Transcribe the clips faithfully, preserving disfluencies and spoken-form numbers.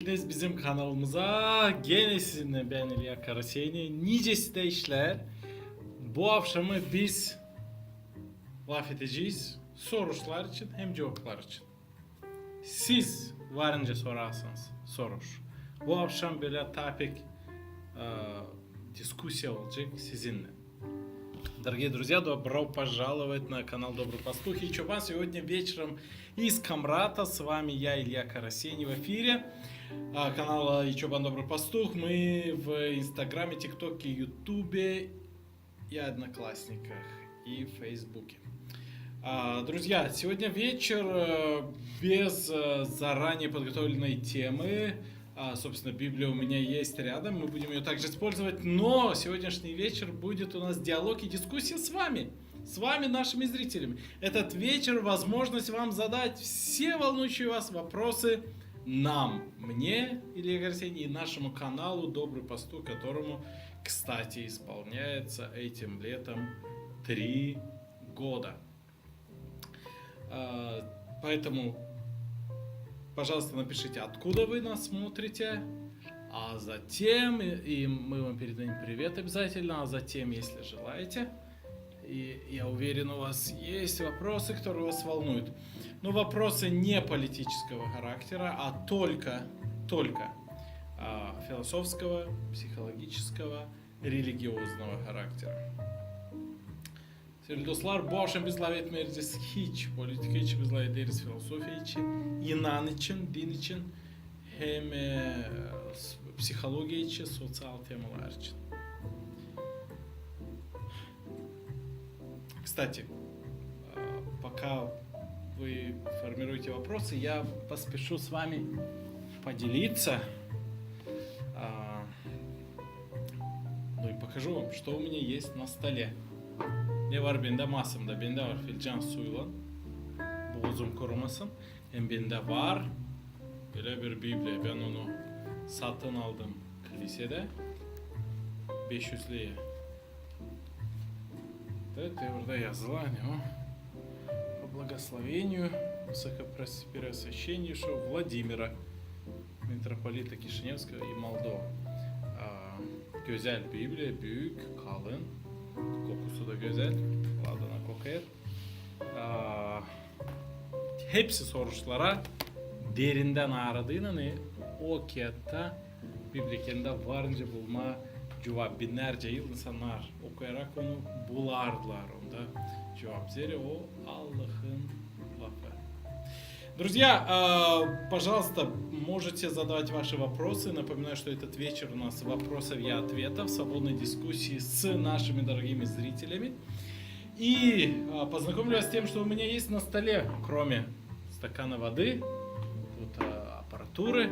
geldiniz bizim kanalımıza. Genä sizinnän bän, İlya Karaseni. Nicä sizdä işlär? Bu avşamı biz lafedecez soruşlar için hem cuvaplar için. Siz var nicä sorarsanız soruş. Bu avşam bölä taa pek, e, diskusiya olacek sizinnän. Дорогие друзья, добро пожаловать на канал Добрый Пастух и Чобан. Сегодня вечером из Комрата с вами я, Илья Карасень, в эфире, а, канала и Чобан Добрый Пастух. Мы в Инстаграме, ТикТоке, Ютубе и Одноклассниках, и в Фейсбуке. А, друзья, сегодня вечер, э, без, э, заранее подготовленной темы. А, собственно, Библия у меня есть рядом, мы будем её также использовать, но сегодняшний вечер будет у нас диалог и дискуссия с вами, с вами, нашими зрителями. Этот вечер — возможность вам задать все волнующие вас вопросы нам, мне, Илье Карасени, и нашему каналу Добрый Пастух, которому, кстати, исполняется этим летом три года. А, поэтому, пожалуйста, напишите, откуда вы нас смотрите, а затем, и, и мы вам передадим привет обязательно, а затем, если желаете, и я уверен, у вас есть вопросы, которые вас волнуют. Но вопросы не политического характера, а только, только, а, философского, психологического, религиозного характера. Sevgili dostlar, bu avşam biz lafetmeyecez hiç politika için, biz lafederiz filosofiya için, inan için, din için, hem, e, s-, psihologiya için, soţial temalar için. Кстати, а, пока вы формируете вопросы, я поспешу с вами поделиться, а, ну и покажу вам, что у меня есть на столе. Ne var bendä masamda? Bendä var filcan suylan, boozum kurumasın. Hem bendä var bölä bir Bibliya. Bän onu satın aldım kilisedä. Beş üz liraya. Da, te orada yazılı, ani o: по благословению высокопреосвященнейшего Владимира, митрополита Кишиневского и Молдовы. A, gözäl Bibliya, büük, kalın. Kokusu da gözäl. Ladana kokêr. A, hepsi soruşlara derindän aradıynan, o kiyattan Bibliya kendä var nicä bulmaa cuvap. Binnärcä yıl insannar okuyarak onu bulardılar, onda cuvap. Zerä o Allahın lafı. Друзья, а, пожалуйста, можете задавать ваши вопросы. Напоминаю, что этот вечер у нас вопросов и ответов, свободной дискуссии с нашими дорогими зрителями. И, а, познакомлю вас с тем, что у меня есть на столе, кроме стакана воды, вот, а, аппаратуры,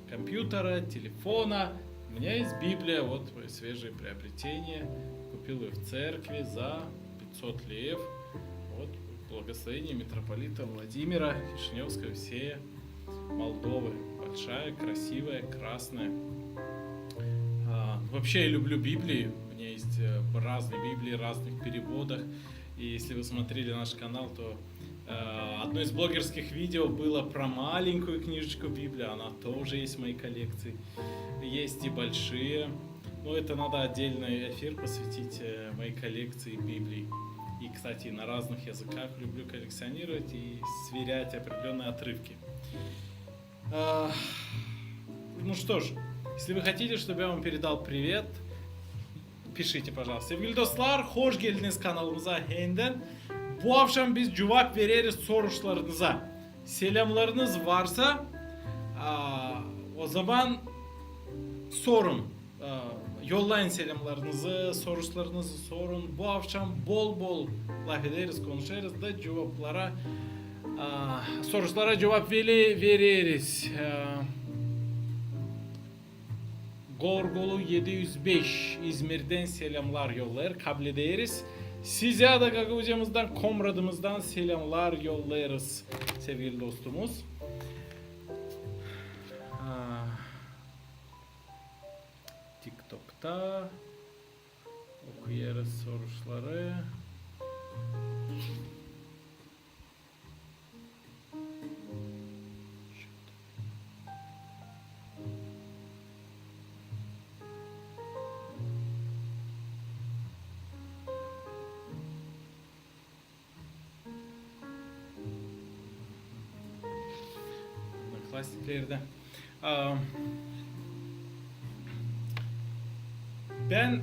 компьютера, телефона. У меня есть Библия, вот моё свежее приобретение. Купил её в церкви за пятьсот лев. Вот, благословение митрополита Владимира Кишиневского, всея Молдовы. Большая, красивая, красная. А, вообще, я люблю Библии. У меня есть, э, разные Библии, в разных переводах. И если вы смотрели наш канал, то, э, одно из блогерских видео было про маленькую книжечку Библия. Она тоже есть в моей коллекции. Есть и большие. Но это надо отдельный эфир посвятить, э, моей коллекции Библий. И, кстати, на разных языках люблю коллекционировать и сверять определённые отрывки. А, ну что ж, если вы хотите, чтобы я вам передал привет, пишите, пожалуйста. Sevgili dostlar, hoş geldiniz kanalımıza hendän. Bu avşam biz cuvap vereriz soruşlarınıza. Selämlarınız varsa, a, o zaman sorun. A, yollayın selämlarınızı, soruşlarınızı sorun. Bu avşam bol-bol lafederiz, konuşêrız da cuvaplara, a, soruşlara cuvap veli-, vereriz. A, Gorgolu edi üz beş İzmirdän selämlar yollêêr, kablederiz. Sizä dä Gagauziyamızdan, Komratımızdan selämlar yollêêrız, sevgili dostumuz. A, TikTokta okuyêrız soruşları. Klassiklerdä. Aa, bän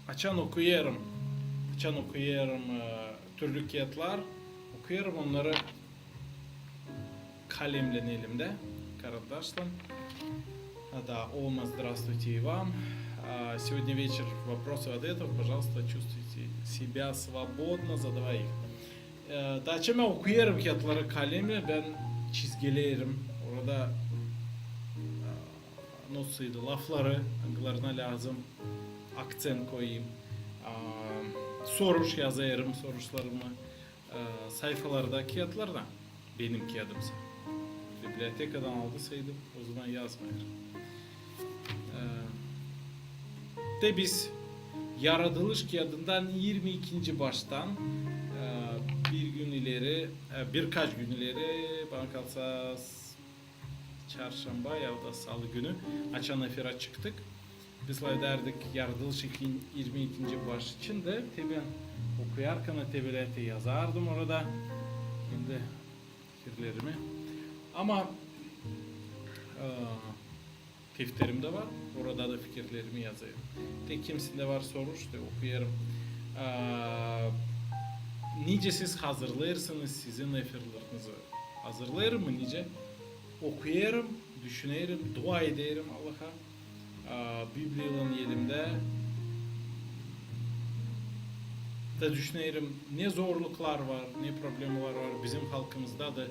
açan okuyêrım, açan okuyêrım, e, türlü kiyatlar, okuyêrım onnarı kalemnän elimdä, karandaşlan. Да, Ома, здравствуйте и вам. А, сегодня вечер вопросов и ответов, пожалуйста, чувствуйте себя свободно, задавай их. E, taa açan bän okuyêrım kiyatları kalemnän, bän çizgileerim. Orada, e, nasıl, lafları, angılarına lääzım akţent koyayım. A, soruş yazêrım, soruşlarımı, e, sayfalarda, kiyatlarda. Benim kiyadımsa. Bibliotekadan aldısaydım, ozaman yazmayêrım. E, te biz yaradılış kiyadından irmi ikinci baştan, e, bir gün ileri, e, birkaç gün ileri, bana kalsa s-, çarşamba ya da salı günü, açan efirä çıktık. Biz lafedärdik yaradılış ikin-, irmi ikinci baş için dä, te bän okuyarkan, te bölä te yazardım orada kendi fikirlerimi. Ama, e, defterim dä var, orada da fikirlerimi yazêrım. Te kimsindä var soruş, te okuyêrım. E, nicä siz hazırlêêrsınız sizin efirlerinizi? Hazırlêêrım mı nicä? Okuyêrım, düşünerim, dua ederim Allaha. A, Bibliya elimdä. Da düşünerim, ne zorluklar var, ne problemalar var bizim halkımızda da.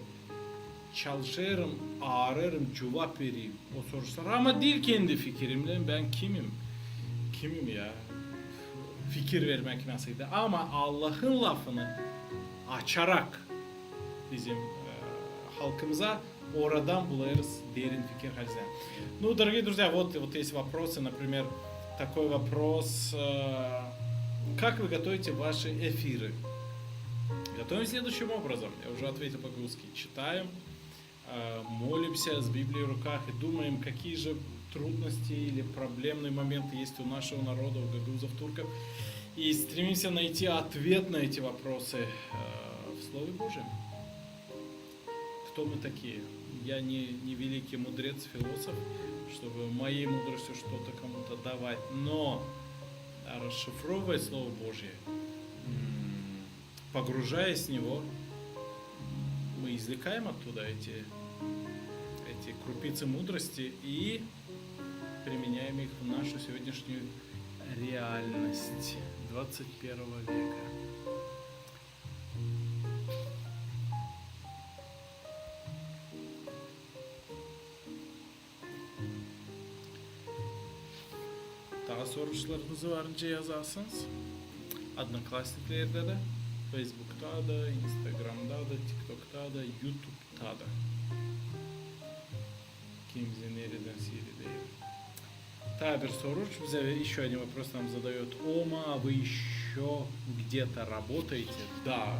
Çalışêrım, aarêrım cuvap vereyim o soruşlara, ama diil kendi fikirimnän, bän kimim? Kimim ya? Fikir vermäk nasıl da. Ama Allahın lafını açarak bizim, e, halkımıza oradan bulêrız derin fikir, hazinä. Ну, дорогие друзья, вот, вот есть вопросы, например, такой вопрос, э, как вы готовите ваши эфиры? Готовим следующим образом. Я уже ответил по-русски. Читаем, э, молимся с Библией в руках и думаем, какие же трудности или проблемные моменты есть у нашего народа, у гагаузов, турков. И стремимся найти ответ на эти вопросы, э, в Слове Божьем. Кто мы такие? Я не, не великий мудрец, философ, чтобы моей мудростью что-то кому-то давать, но расшифровывая Слово Божье, м, погружаясь в него, мы извлекаем оттуда эти, эти крупицы мудрости и применяем их в нашу сегодняшнюю реальность двадцать первого века. Taa soruşlarınız var nicä yazasınız. Odnoklassniklerdä dä, Feysbukta da, Instagramda da, TikTokta da, YouTubta da. Kimsä neredän seyredär. Taa bir soruş bizä, ещё один вопрос нам задаёт Ома: а вы ещё где-то работаете? Да.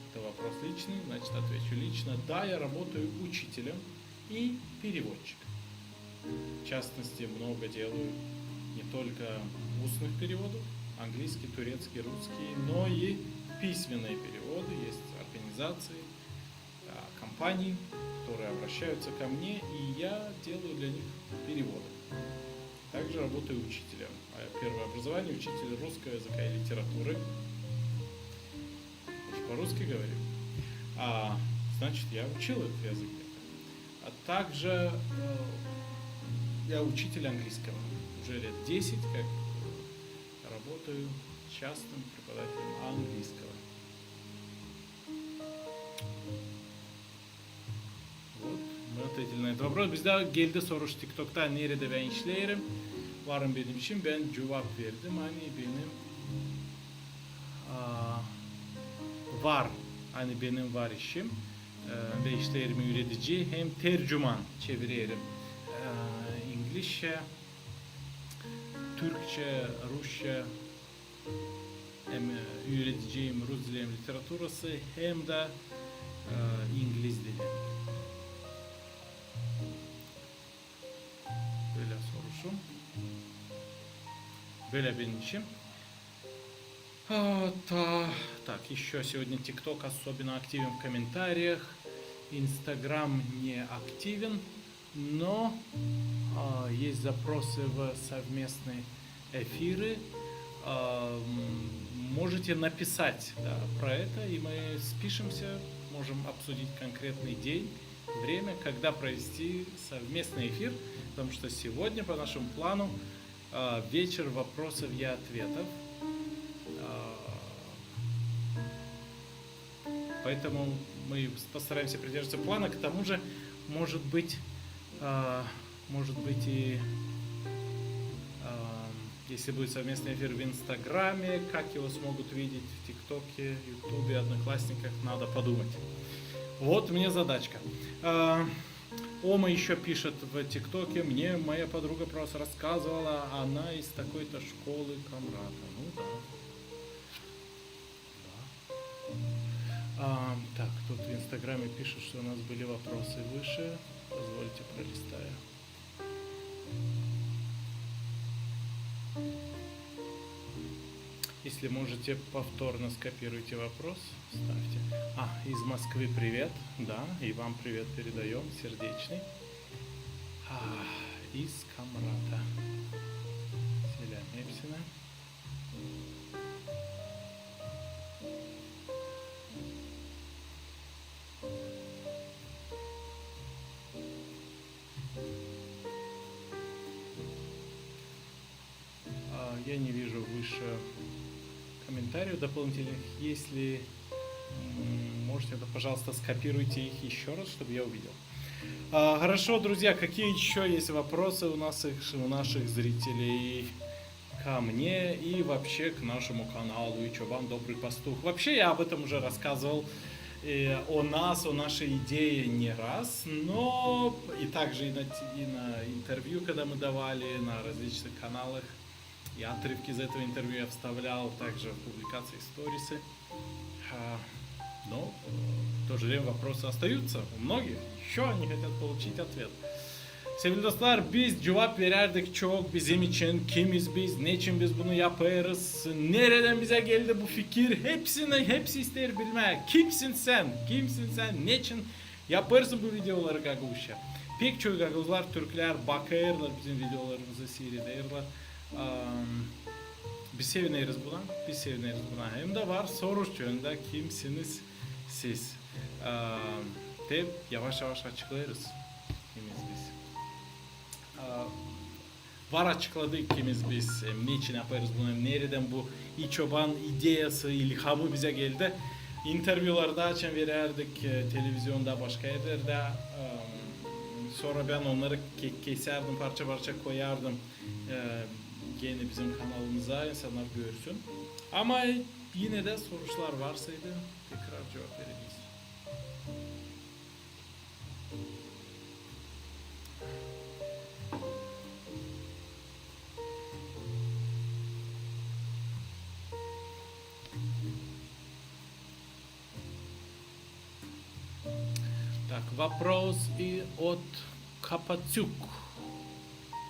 Это вопрос личный, значит, отвечу лично. Да, я работаю учителем и переводчиком. В частности, много делаю не только устных переводов, английский, турецкий, русский, но и письменные переводы. Есть организации, а, компании, которые обращаются ко мне, и я делаю для них переводы. Также работаю учителем. А, первое образование — учитель русского языка и литературы. Я же по-русски говорю. А, значит, я учил этот язык где-то. А также, э, я учитель английского. Уже лет десять как, э, работаю частным преподавателем английского. Вот, мы ответили на этот вопрос. Bizdä geldi soruş TikTokta, neredä bän işleerim. Var mı benim işim? Bän cuvap verdim, ani benim, a, var, ani benim var işim. E, bän işleerim üüredici hem tercüman, çevirerim, e, inglizçä, türkçä, rusça, hem, e, üürediciyim rus dili hem literaturası, hem dä, e, ingliz dili. Bölä soruşum. Bölä benim işim. А, та-, так, ещё сегодня TikTok особенно активен в комментариях. Инстаграм не активен, но, а, есть запросы в совместные эфиры. А, м, можете написать, да, про это, и мы спишемся, можем обсудить конкретный день, время, когда провести совместный эфир, потому что сегодня по нашему плану, а, вечер вопросов и ответов. А, Поэтому мы постараемся придерживаться плана. К тому же, может быть, а, может быть и, а, если будет совместный эфир в Инстаграме, как его смогут видеть в ТикТоке, Ютубе, Одноклассниках, надо подумать. Вот мне задачка. А, Ома ещё пишет в ТикТоке: «Мне моя подруга просто рассказывала, она из такой-то школы Камрата». Ну да. Да. А, так, тут в Инстаграме пишут, что у нас были вопросы выше. Позвольте, пролистаю. Если можете, повторно скопируйте вопрос, ставьте. А, из Москвы привет. Да, и вам привет передаём, сердечный. А, из Камрата. Selam hepsine. А, я не вижу выше комментариев дополнительных. Если, м, можете, то, пожалуйста, скопируйте их ещё раз, чтобы я увидел. А, хорошо, друзья, какие ещё есть вопросы у нас, у наших зрителей ко мне и вообще к нашему каналу «И чобан, и добрый пастух»? Вообще, я об этом уже рассказывал, э, о нас, о нашей идее не раз, но и также и на, т- и на интервью, когда мы давали на различных каналах, и отрывки из этого интервью я вставлял также в публикации, сторисы. А, но, э, в то же время вопросы остаются у многих. Ещё они хотят получить ответ. Sevgili dostlar, biz cuvap verärdik çok bizim için, kimiz biz, neçin biz bunu yapêrız, neredän bizä geldi bu fikir, hepsini, hepsi isteer bilmää, kimsin sän, kimsin sän, neçin yapêrsın bu videoları gagauzça. Pek çoyu gagauzlar, türklär bakêrlar bizim videolarımızı, siirederlär. Am, biz sevineriz buna, biz sevineriz buna. Hem dä var soruş, hem dä kimsiniz siz? Am, te yavaş-yavaş açıklêêrız, kimiz biz. Am, var açıkladık, kimiz biz, hem neçin yapêrız bunu, hem neredän bu İ çoban ideyası, ilhamı bizä geldi. İntervülarda açan verärdik, e, televizionda, başka erlerdä. Am, sora bän onnarı ke- kesärdim, parça-parça koyardım, e, genä bizim kanalımıza, insannar görsün. Ama yinä dä soruşlar varsaydı, tekrar cuvap vereriz. Так, вопрос и от Капацюк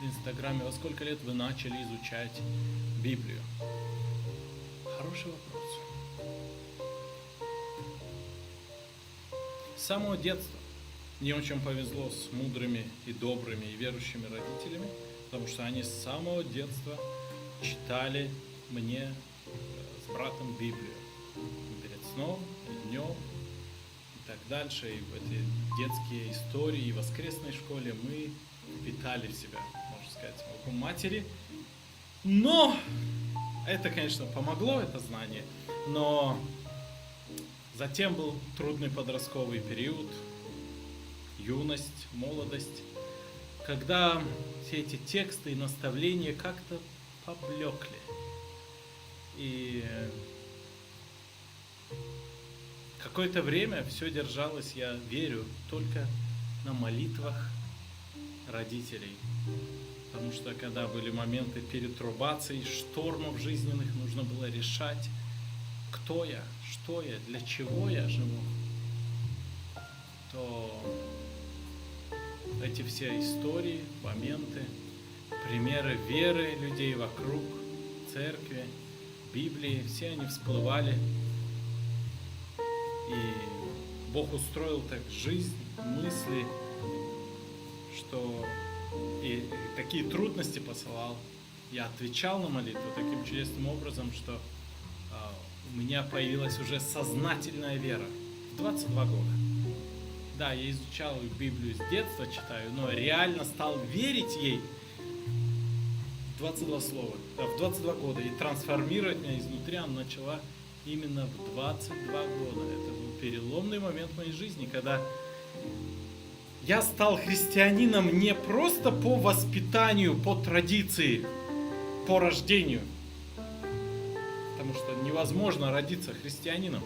в Инстаграме. Во сколько лет вы начали изучать Библию? Хороший вопрос. С самого детства мне очень повезло с мудрыми и добрыми и верующими родителями, потому что они с самого детства читали мне, э, с братом Библию. Перед сном, и днём, и так дальше. И в эти детские истории, и в воскресной школе мы впитали в себя, можно сказать, молоком матери. Но это, конечно, помогло, это знание, но затем был трудный подростковый период, юность, молодость, когда все эти тексты и наставления как-то поблёкли. И какое-то время всё держалось, я верю, только на молитвах родителей. Потому что, когда были моменты перетрубаций, штормов жизненных, нужно было решать, кто я, что я, для чего я живу, то эти все истории, моменты, примеры веры людей вокруг, церкви, Библии, все они всплывали. И Бог устроил так жизнь, мысли, что и, и такие трудности посылал. Я отвечал на молитву таким чудесным образом, что а, у меня появилась уже сознательная вера в двадцать два года. Да, я изучал Библию с детства, читаю, но реально стал верить ей в двадцать два слова, а, в двадцать два года. И трансформировать меня изнутри она начала именно в двадцать два года. Это был переломный момент в моей жизни, когда я стал христианином не просто по воспитанию, по традиции, по рождению. Потому что невозможно родиться христианином.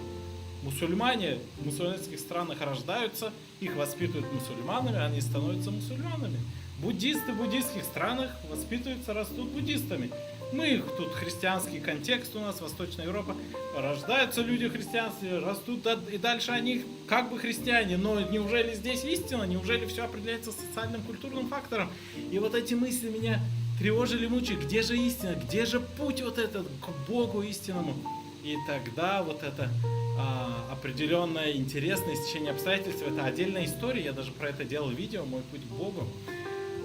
Мусульмане в мусульманских странах рождаются, их воспитывают мусульманами, они становятся мусульманами. Буддисты в буддийских странах воспитываются, растут буддистами. Мы их тут, христианский контекст у нас, Восточная Европа, рождаются люди христианские, растут, да, и дальше они как бы христиане. Но неужели здесь истина? Неужели всё определяется социальным, культурным фактором? И вот эти мысли меня тревожили, мучили. Где же истина? Где же путь вот этот к Богу истинному? И тогда вот это а, определённое интересное стечение обстоятельств, это отдельная история, я даже про это делал видео, мой путь к Богу.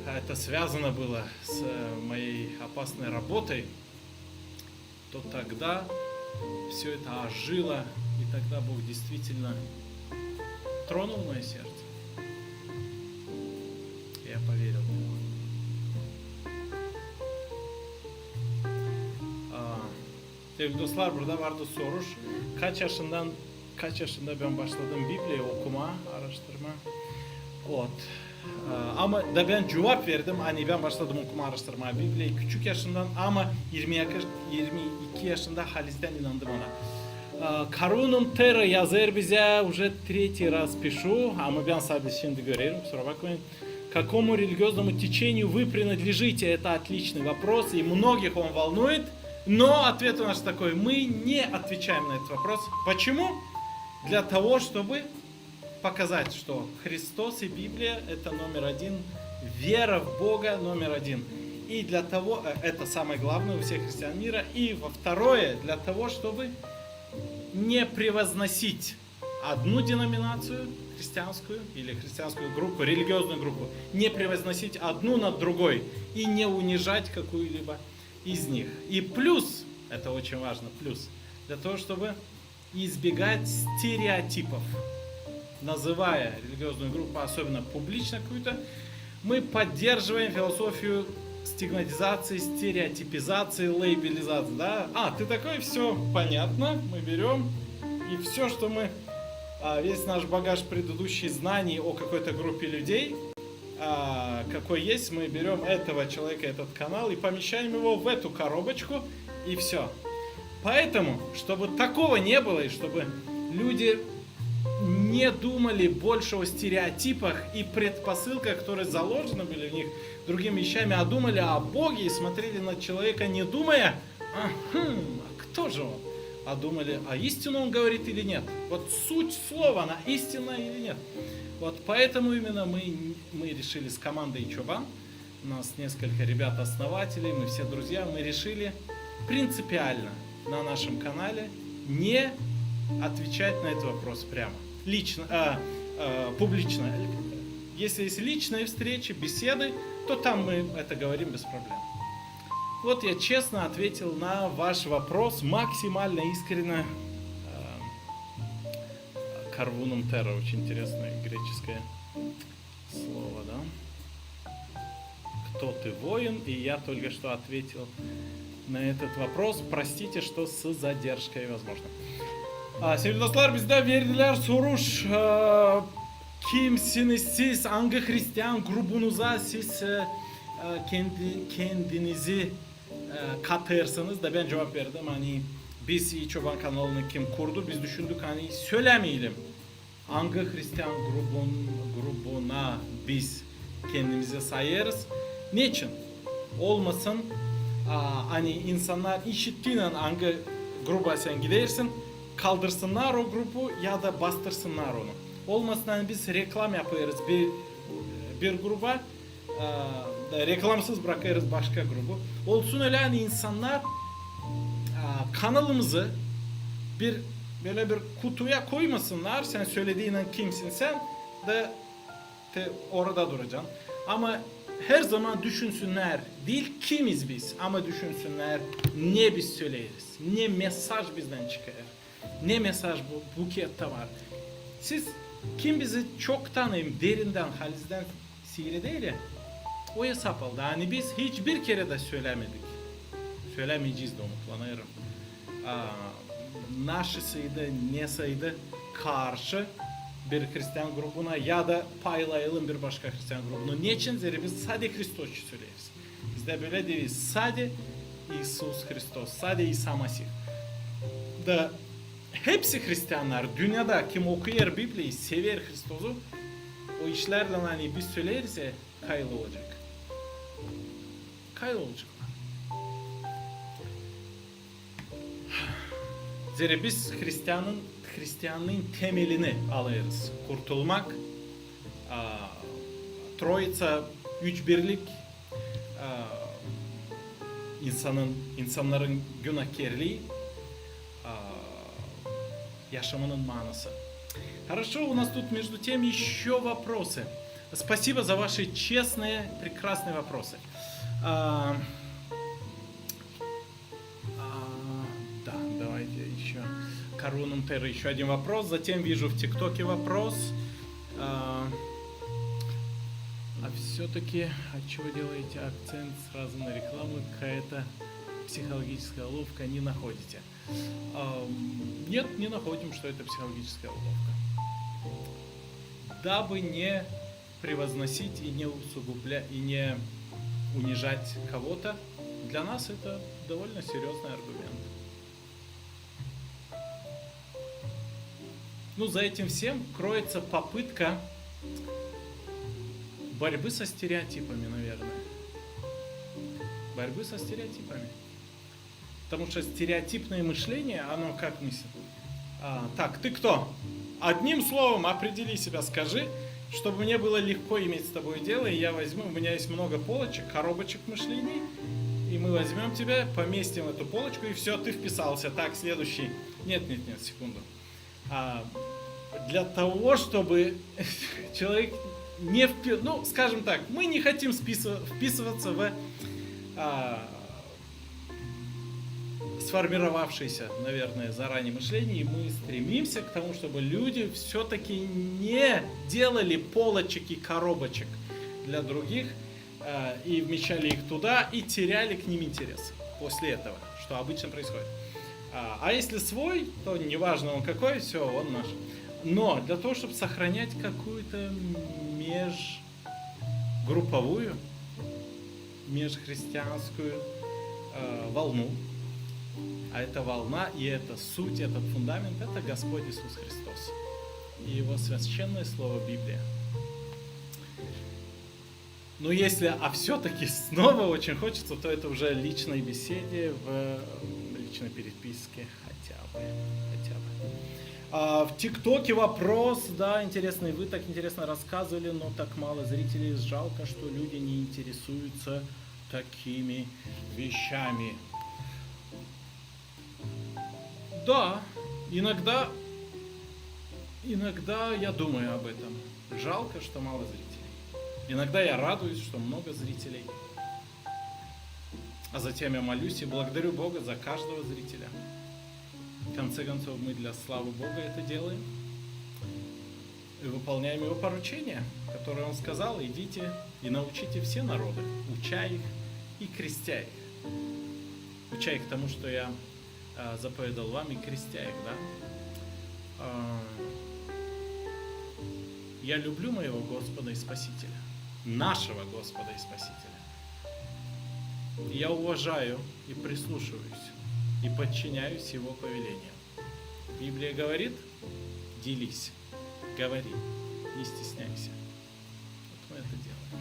А, это связано было с э, моей опасной работой. То тогда всё это ожило, и тогда Бог действительно тронул моё сердце. Я поверил в Него. А, sevgili dostlar, burada vardı soruş. Kaç yaşından, kaç yaşında ben başladım Bibliya okuma, araştırma? Вот. Ee, ama da ben cuvap verdim, ani ben başladım okuma, araştırma Bibliyayı küçük yaşından, ama irmi, irmi iki yaşında halizdän inandım ona. Ee, Karunum Tera yazêr bizä, уже третий раз пишу, ama ben sadä şindi görerim, kusura bakmayın. Какому религиозному течению вы принадлежите? Это отличный вопрос, и многих он волнует, но ответ у нас такой: мы не отвечаем на этот вопрос. Почему? Для того, чтобы показать, что Христос и Библия — это номер один, вера в Бога номер один. И для того, э, это самое главное у всех христиан мира. И во второе, для того, чтобы не превозносить одну деноминацию христианскую или христианскую группу, религиозную группу, не превозносить одну над другой и не унижать какую-либо из них. И плюс, это очень важно, плюс, для того, чтобы избегать стереотипов, называя религиозную группу, особенно публично какую-то, мы поддерживаем философию стигматизации, стереотипизации, лейбелизации, да? А, ты такой, всё понятно, мы берём, и всё, что мы, а, весь наш багаж предыдущих знаний о какой-то группе людей, а, какой есть, мы берём этого человека, этот канал и помещаем его в эту коробочку, и всё. Поэтому, чтобы такого не было, и чтобы люди не думали больше о стереотипах и предпосылках, которые заложены были в них другими вещами, а думали о Боге и смотрели на человека, не думая: «Ага, а кто же он?» А думали, а истину он говорит или нет. Вот суть слова, она истинна или нет. Вот поэтому именно мы, мы решили с командой Чобан, у нас несколько ребят-основателей, мы все друзья, мы решили принципиально на нашем канале не отвечать на этот вопрос прямо. Лично, а, а, публично. Если есть личные встречи, беседы, то там мы это говорим без проблем. Вот я честно ответил на ваш вопрос, максимально искренне. А, Karunum Tera, очень интересное греческое слово, да? Кто ты, воин? И я только что ответил на этот вопрос. Простите, что с задержкой, возможно. А, sevgili dostlar, bizdä verdilär soruş, e, kimsiniz siz, angı hristian grubunuza siz, e, e, kendi, kendinizi, e, katêrsınız da ben cuvap verdim, ani biz İ Çoban kanalını kim kurdu, biz düşündük, ani sölämeyelim, angı hristian grubun-, grubuna biz kendimizi sayêrız. Neçin? Olmasın, a, ani insannar işittiynän, angı gruba sän gidersin, kaldırsınnar o grubu ya da bastırsınnar onu. Olmasın, ani biz reklam yapêrız bir, bir gruba, e, reklamsız brakêrız başka grubu. Olsun ölä, ani insannar, e, kanalımızı bir, Bölä bir kutuya koymasınnar, sän sölediynän kimsin sän, da te orada duracan. Ama herzaman düşünsünnär, diil kimiz biz, ama düşünsünnär, ne biz söleeriz, ne mesaj bizdän çıkêr, ne mesaj bu, bu kiyattan var. Siz kim bizi çoktan hem derindän, halizdän siireder, o esap alêr, ani biz hiç bir kerä dä sölämedik, sölämeyecez dä, umutlanêrım, a, naşisaydı, nesaydı karşı bir hristian grubuna ya da paylayalım bir başka hristian grubuna. Neçin? Zerä biz sade Hristos için söleeriz. Bizdä bölä deviz: sade İisus Hristos, sade İsa Masih. Da hepsi hristiannar dünnedä, kim okuyêr Bibliyayı, sever Hristosu, o işlärlän, ani biz söleeriz, e, kayıl olacek. Kayıl olacek. Zerä biz hristianın, hristianlıın temelini alêrız. Kurtulmak, a, Troiţa, üç birlik, a, insanın, insannarın günäkerlii, a, yaşamanın maanası. Хорошо, у нас тут между тем ещё вопросы. Спасибо за ваши честные, прекрасные вопросы. А, а, да, давайте ещё. Карунум Терра, ещё один вопрос. Затем вижу в ТикТоке вопрос. А, а всё-таки, а чего делаете акцент сразу на рекламу? Какая-то психологическая уловка, не находите? Ам, нет, не находим, что это психологическая уловка. Дабы не превозносить и не усугубля-, и не унижать кого-то, для нас это довольно серьёзный аргумент. Ну, за этим всем кроется попытка борьбы со стереотипами, наверное. Борьбы со стереотипами. Потому что стереотипное мышление, оно как мыслит: «А, так, ты кто? Одним словом определи себя, скажи, чтобы мне было легко иметь с тобой дело, и я возьму, у меня есть много полочек, коробочек мышлений, и мы возьмём тебя, поместим в эту полочку, и всё, ты вписался. Так, следующий». Нет, нет, нет, секунду. А, для того, чтобы человек не впи-, ну, скажем так, мы не хотим списыва-, вписываться в, а, сформировавшееся, наверное, заранее мышление, и мы стремимся к тому, чтобы люди всё-таки не делали полочек и коробочек для других, э, и вмещали их туда, и теряли к ним интерес после этого, что обычно происходит. А, а если свой, то неважно он какой, всё, он наш. Но для того, чтобы сохранять какую-то межгрупповую, межхристианскую, э, волну, а эта волна и эта суть, этот фундамент, это Господь Иисус Христос и Его священное Слово Библия. Но если, а всё-таки снова очень хочется, то это уже личной беседе, в, м, личной переписке хотя бы, хотя бы. А, в ТикТоке вопрос, да, интересный. Вы так интересно рассказывали, но так мало зрителей. Жалко, что люди не интересуются такими вещами. Да, иногда, иногда я думаю об этом. Жалко, что мало зрителей. Иногда я радуюсь, что много зрителей. А затем я молюсь и благодарю Бога за каждого зрителя. В конце концов, мы для славы Бога это делаем. И выполняем Его поручение, которое Он сказал: «Идите и научите все народы, уча их и крестя их». Уча их тому, что я, а, заповедал вам, и крестя их, да? А, я люблю моего Господа и Спасителя, нашего Господа и Спасителя. Я уважаю и прислушиваюсь, и подчиняюсь Его повелениям. Библия говорит: «Делись, говори, не стесняйся». Вот мы это делаем.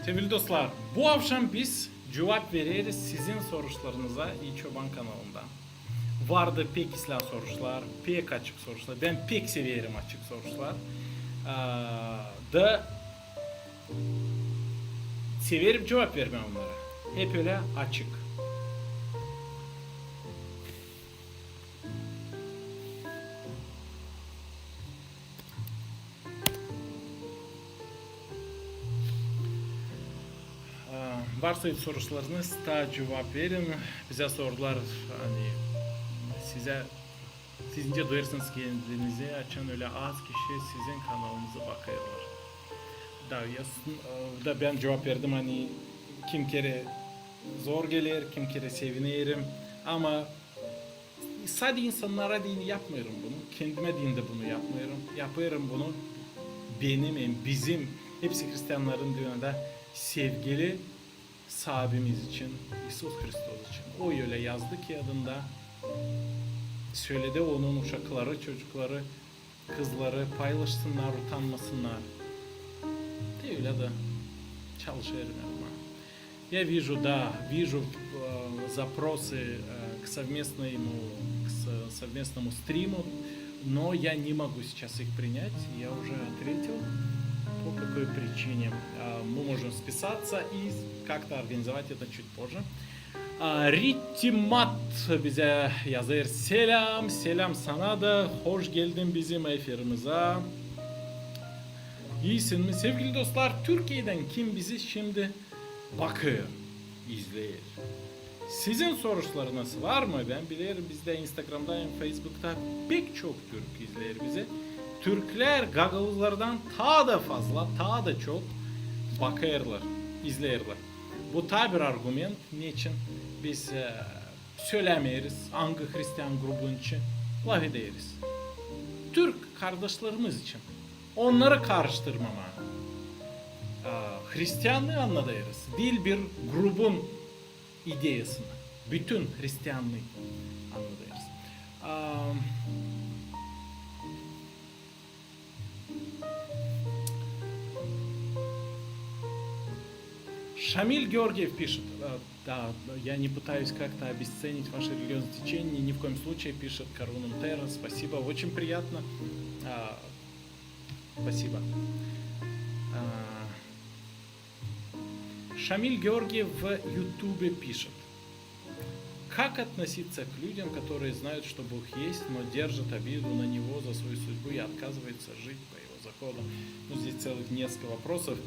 Sevgili dostlar, bu avşam biz cuvap vereriz sizin soruşlarınıza İi Çoban kanalında. Vardı pek islää soruşlar, pek açık soruşlar. Bän pek severim açık soruşlar. Aa, da severim cuvap vermää onnara. hep ölä açık. Aa, varsa soruşlarınız, taa cuvap verin. Bizä sordular, ani sizä, sizincä duyêrsınız kendinizi, açan ölä az kişi sizin kanalınızı bakêrlar. Da, ya, da bän cuvap verdim, ani kim kerä zor geler, kim kerä sevinerim. Ama sade insannara deyni yapmêêrım bunu, kendimä deyni dä bunu yapmêêrım. Yapêrım bunu benim hem bizim, hepsi hristiannarın dünnedä sevgili Saabimiz için, İisus Hristos için. O ölä yazdı kiyadında. Söledi onun uşakları, çocukları, kızları paylaşsınnar, utanmasınnar. Te ölä dä çalışêrım ama. Я вижу, да, вижу, э, запросы, э, к совместному, к со-, совместному стриму, но я не могу сейчас их принять. Я уже ответил, по какой причине. А, мы можем списаться и как-то организовать это чуть позже. А, Ритимат bizä yazêr: Selam, selam sana da, hoş geldin bizim efirimizä. İisin mi? Sevgili dostlar, Türkiyedän kim bizi şindi bakêr, izleer? Sizin soruşlarınız var mı? Bän bilerim, bizdä Instagramda hem Facebookta pek çok türk izleer bizi. Türklär gagauzlardan taa da fazla, taa da çok bakêrlar, izleerlär. Bu taa bir argument, neçin biz, e, sölämeeriz, angı hristian grubun için lafederiz. Türk kardaşlarımız için. Onnarı karıştırmamaa. A, hristianlıı annadêrız, diil bir grubun ideyasını. Bütün hristianlıı annadêrız. A, Шамиль Георгиев пишет, э, да, я не пытаюсь как-то обесценить ваше религиозное течение, ни в коем случае, пишет Корунум Терра. Спасибо, очень приятно. А, спасибо. А, Шамиль Георгиев в Ютубе пишет: Как относиться к людям, которые знают, что Бог есть, но держат обиду на Него за свою судьбу и отказываются жить по Его закону? Ну, здесь целых несколько вопросов.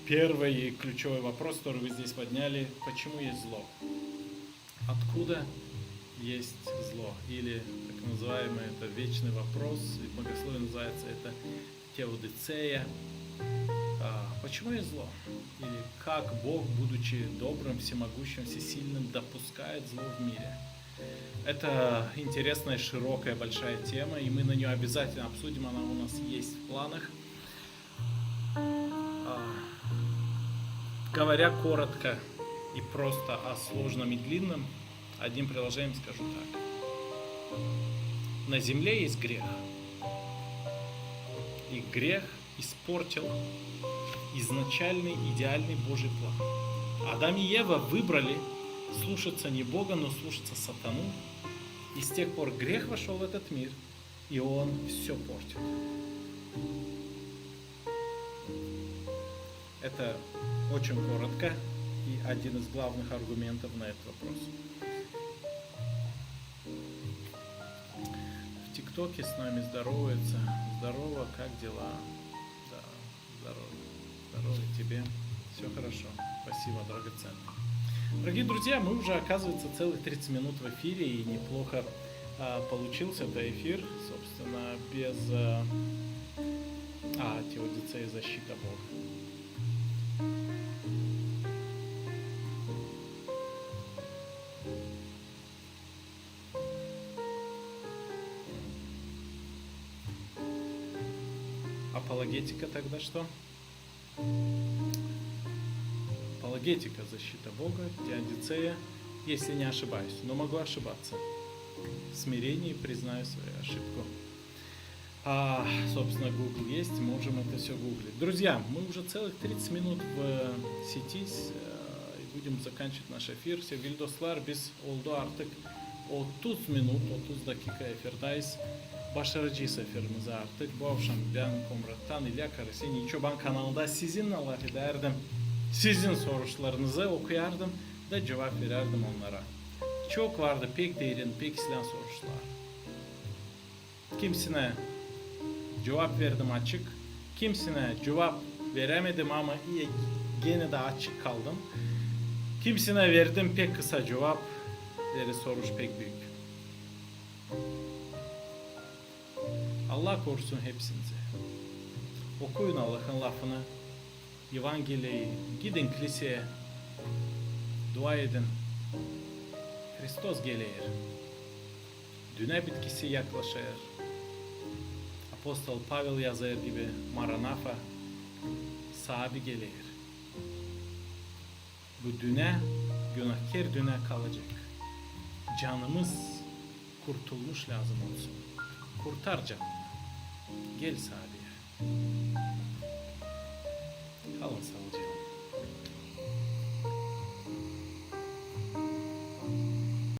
Первый и ключевой вопрос, который вы здесь подняли: почему есть зло? Откуда есть зло? Или так называемый, это вечный вопрос, и в богословии называется это теодицея. А, почему есть зло? Или как Бог, будучи добрым, всемогущим, всесильным, допускает зло в мире? Это интересная, широкая, большая тема, и мы на неё обязательно обсудим, она у нас есть в планах. А, говоря коротко и просто о сложном и длинном, одним предложением скажу так. На земле есть грех. И грех испортил изначальный идеальный Божий план. Адам и Ева выбрали слушаться не Бога, но слушаться сатану. И с тех пор грех вошёл в этот мир, и он всё портит. Это очень коротко и один из главных аргументов на этот вопрос. В ТикТоке с нами здоровается. Здорово, как дела? Да, здорово. Здорово тебе. Всё хорошо. Спасибо, драгоценный. Дорогие друзья, мы уже, оказывается, целых тридцать минут в эфире, и неплохо, а, получился этот эфир, собственно, без, а, а, теодицея, защита Бога. Апологетика тогда что? Апологетика, защита Бога, теодицея, если не ошибаюсь, но могу ошибаться. В смирении признаю свою ошибку. А, собственно, Google есть, можем это всё гуглить. Друзья, мы уже целых тридцать минут в сети, э, и будем заканчивать наш эфир. Sevgili dostlar, biz oldu artık otuz minut, otuz dakika efirdayız. Başaracez efirimizi artık. Bu avşam bän Komrattan İlya Karasenyi İçoban kanalında sizinnän lafedärdim. Sizin soruşlarınızı okuyardım. Da cuvap verärdim onnara. Çok vardı pek derin, pek islän soruşlar. Kimisinä cuvap verdim açık, kimisinä cuvap verämedim, ama genä dä açık kaldım. Kimisinä verdim pek kısa cuvap, zerä soruş pek büük. Allah korusun hepsinizi. Okuyun Allahın lafını, Evangeliyayı, gidin kliseyä, dua edin. Hristos geler. Dünnä bitkisi yaklaşêr. Apostol Pavel yazêr gibi, Maranata, saabi geler. Bu dünnä, günahkär dünnä kalacek. Canımız kurtulmuş lääzım olsun. Kurtar canımı. Gel, saabi. Kalın saalıcaklan.